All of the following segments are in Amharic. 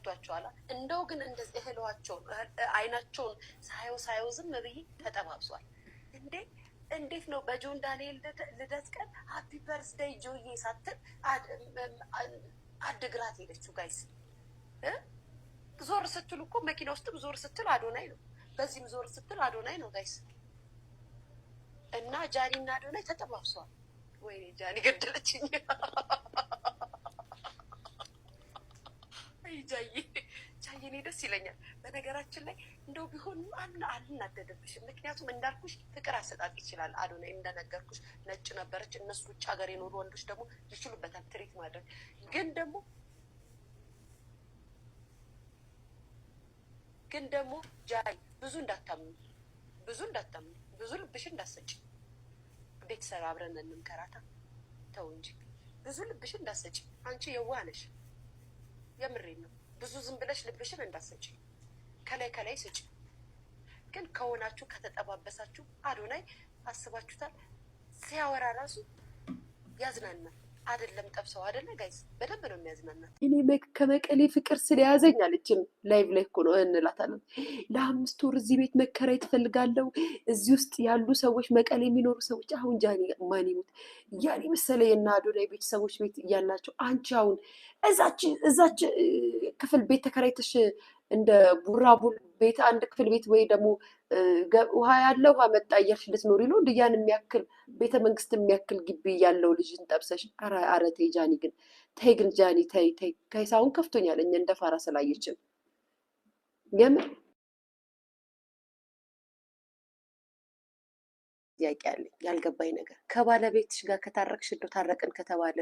ገብቷቸዋል። እንደው ግን እንደዚህ እህሏቸውን አይናቸውን ሳየው ሳየው ዝም ብዬ ተጠባብሷል። እንዴ፣ እንዴት ነው በጆን ዳንኤል ልደት ቀን happy birthday ጆዬ ሳትል አድግራት ሄደችው? Guys፣ ዞር ስትሉ እኮ መኪና ውስጥም ዞር ስትል አዶናይ ነው፣ በዚህም ዞር ስትል አዶናይ ነው guys። እና ጃኒ እና አዶናይ ተጠባብሰዋል። ወይኔ ጃኒ ገደለችኝ። ጃዬ ጃዬ፣ እኔ ደስ ይለኛል። በነገራችን ላይ እንደው ቢሆን አልናደድብሽም። ምክንያቱም እንዳልኩሽ ፍቅር አሰጣጥ ይችላል አዶናይ። እንደነገርኩሽ ነጭ ነበረች። እነሱ ውጭ ሀገር የኖሩ ወንዶች ደግሞ ይችሉበታል treat ማድረግ። ግን ደግሞ ጃይ ብዙ እንዳታምኑ፣ ብዙ እንዳታምኑ፣ ብዙ ልብሽን እንዳሰጭ። ቤተሰብ አብረን እንምከራታ። ተው እንጂ፣ ብዙ ልብሽን እንዳሰጭ። አንቺ የዋህ ነሽ። የምሬን ነው። ብዙ ዝም ብለሽ ልብሽን እንዳሰጭ፣ ከላይ ከላይ ስጭ። ግን ከሆናችሁ ከተጠባበሳችሁ አዶናይ አስባችሁታል? ሲያወራ ራሱ ያዝናናል። አይደለም ጠብሰው አይደለ guys? በደንብ ነው የሚያዝናናት። እኔ ከመቀሌ ፍቅር ስለያዘኝ አለችም። Live ላይ እኮ ነው እንላታለን። ለ5 ወር እዚህ ቤት መከራየት እፈልጋለሁ። እዚህ ውስጥ ያሉ ሰዎች፣ መቀሌ የሚኖሩ ሰዎች፣ አሁን ጃኒ ማን ይሙት ያን መሰለ የእነ አዶናይ ቤተሰቦች ቤት እያላቸው አንቺ አሁን እዛች ክፍል ቤት ተከራይተሽ እንደ ቡራቡል ቤት አንድ ክፍል ቤት ወይ ደግሞ ውሃ ያለ ውሃ መጣ እያልሽ ልትኖሪ ነው? እንደ ያን የሚያክል ቤተ መንግስት የሚያክል ግቢ ያለው ልጅን ጠብሰሽ። ኧረ ተይ ጃኒ፣ ግን ተይ፣ ግን ጃኒ ተይ ተይ። Guys፣ አሁን ከፍቶኛል። እኛ እንደ ፋራ ስላየችን የምር ጥያቄ አለኝ። ያልገባኝ ነገር ከባለቤትሽ ጋር ከታረቅሽ፣ እንደው ታረቅን ከተባለ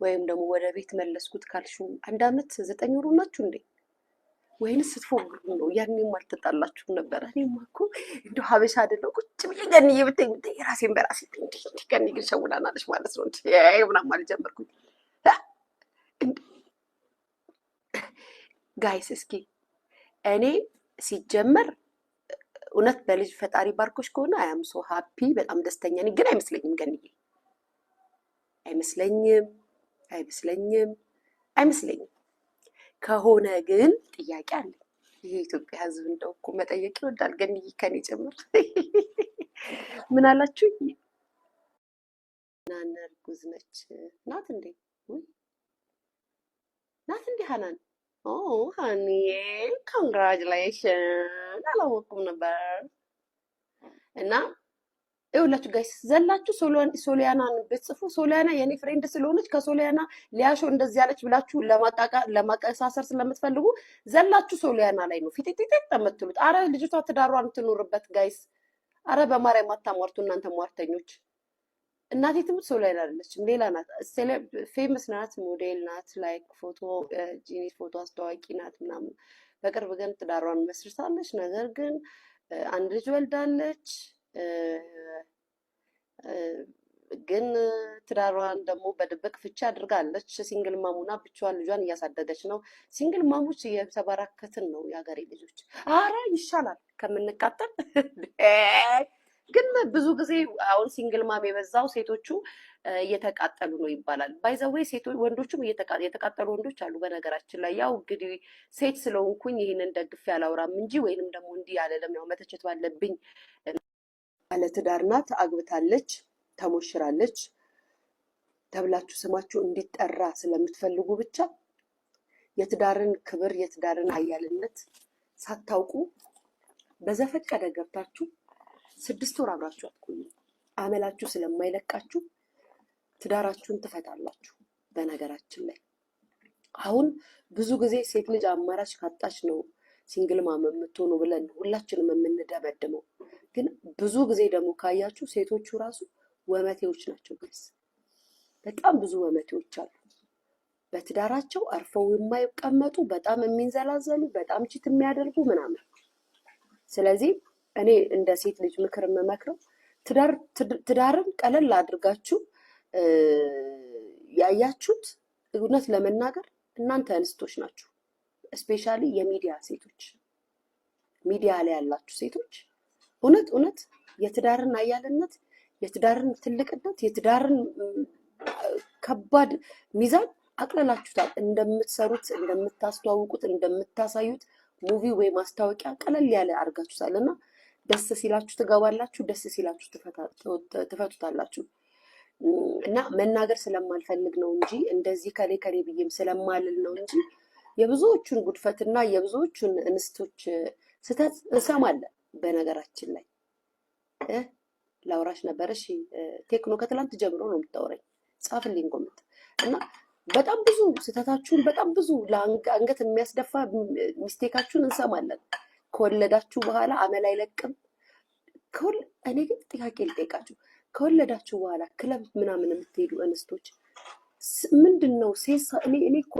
ወይም ደግሞ ወደ ቤት መለስኩት ካልሽው 1 አመት 9 ወሩ ናችሁ እንዴ? ወይንስ ስትፎግሩ ነው? ያኔም አልተጣላችሁም ነበረ? እኔማ እኮ እንደው ሀበሻ አይደለው ቁጭ ብዬ ገንዬ ብታይ ብታይ ራሴን በራሴ እንዲህ እንዲህ ገኒ ግን ሸውዳናለች ማለት ነው እንዲ ምናምን አልጀመርኩኝ። Guys፣ እስኪ እኔ ሲጀመር እውነት በልጅ ፈጣሪ ባርኮሽ ከሆነ I am so happy፣ በጣም ደስተኛ ነኝ። ግን አይመስለኝም ገንዬ፣ አይመስለኝም፣ አይመስለኝም፣ አይመስለኝም። ከሆነ ግን ጥያቄ አለ። ይሄ የኢትዮጵያ ሕዝብ እንደው እኮ መጠየቅ ይወዳል። ገንዬ ከኔ ጭምር። ምን አላችሁ? ናን እርጉዝ ነች። ናት እንዴ? ናት እንዴ ሀናን? Oh ሀኒዬ፣ congratulation፣ አላወኩም ነበር። እና ይኸውላችሁ guys፣ ዘላችሁ ሶሊያናን ብትጽፉ ሶሊያና የኔ friend ስለሆነች ከሶሊያና ሊያሾ እንደዚህ ያለች ብላችሁ ለማቀሳሰር ስለምትፈልጉ ዘላችሁ ሶሊያና ላይ ነው ፊጢጢጢ የምትሉት። አረ ልጅቷ ትዳሯን ትኑርበት guys። አረ በማርያም አታሟርቱ እናንተ ሟርተኞች። እናቴ ትሙት ሶሊያና አይደለችም፣ ሌላ ናት። Famous ናት፣ ሞዴል ናት፣ like ፎቶ ጂኒ ፎቶ አስተዋቂ ናት ምናምን። በቅርብ ግን ትዳሯን መስርታለች። ነገር ግን አንድ ልጅ ወልዳለች። ግን ትዳሯን ደግሞ በድብቅ ፍቺ አድርጋለች። Single mom ሆና ብቻዋን ልጇን እያሳደገች ነው። Single mom ኦች እየተበራከትን ነው የሀገሬ ልጆች። አረ ይሻላል ከምንቃጠል። ግን ብዙ ጊዜ አሁን single mom የበዛው ሴቶቹ እየተቃጠሉ ነው ይባላል። By the way ሴቶች ወንዶቹም የተቃጠሉ ወንዶች አሉ። በነገራችን ላይ ያው እንግዲህ ሴት ስለሆንኩኝ ይህንን ደግፌ አላውራም እንጂ ወይንም ደግሞ እንዲህ አለለም፣ ያው መተቸት ባለብኝ። ባለትዳር ናት፣ አግብታለች፣ ተሞሽራለች ተብላችሁ ስማችሁ እንዲጠራ ስለምትፈልጉ ብቻ የትዳርን ክብር የትዳርን ኃያልነት ሳታውቁ በዘፈቀደ ገብታችሁ 6 ወር አብራችሁ አትቆዩ። አመላችሁ ስለማይለቃችሁ ትዳራችሁን ትፈታላችሁ። በነገራችን ላይ አሁን ብዙ ጊዜ ሴት ልጅ አማራጭ ካጣች ነው single mom የምትሆኑ ብለን ሁላችንም የምንደመድመው። ግን ብዙ ጊዜ ደግሞ ካያችሁ ሴቶቹ ራሱ ወመቴዎች ናቸው። Guys፣ በጣም ብዙ ወመቴዎች አሉ። በትዳራቸው አርፈው የማይቀመጡ፣ በጣም የሚንዘላዘሉ፣ በጣም cheat የሚያደርጉ ምናምን። ስለዚህ እኔ እንደ ሴት ልጅ ምክር የምመክረው ትዳርን ቀለል አድርጋችሁ ያያችሁት እውነት ለመናገር እናንተ እንስቶች ናችሁ። Especially የሚዲያ ሴቶች፣ ሚዲያ ላይ ያላችሁ ሴቶች እውነት እውነት የትዳርን አያልነት፣ የትዳርን ትልቅነት፣ የትዳርን ከባድ ሚዛን አቅልላችሁታል። እንደምትሰሩት፣ እንደምታስተዋውቁት፣ እንደምታሳዩት movie ወይ ማስታወቂያ ቀለል ያለ አድርጋችሁታል እና ደስ ሲላችሁ ትገባላችሁ፣ ደስ ሲላችሁ ትፈቱታላችሁ። እና መናገር ስለማልፈልግ ነው እንጂ፣ እንደዚህ ከሌ ከሌ ብዬም ስለማልል ነው እንጂ የብዙዎቹን ጉድፈትና የብዙዎቹን እንስቶች ስህተት እንሰማለን። በነገራችን ላይ ላውራሽ ነበር። እሺ ቴክኖ፣ ከትላንት ጀምሮ ነው የምታወራኝ። ጻፍልኝ comment። እና በጣም ብዙ ስህተታችሁን፣ በጣም ብዙ ለአንገት የሚያስደፋ mistake ኣችሁን እንሰማለን። ከወለዳችሁ በኋላ አመል አይለቅም። እኔ ግን ጥያቄ ልጠይቃችሁ። ከወለዳችሁ በኋላ ክለብ ምናምን የምትሄዱ እንስቶች ምንድን ነው ሴሳ? እኔ እኮ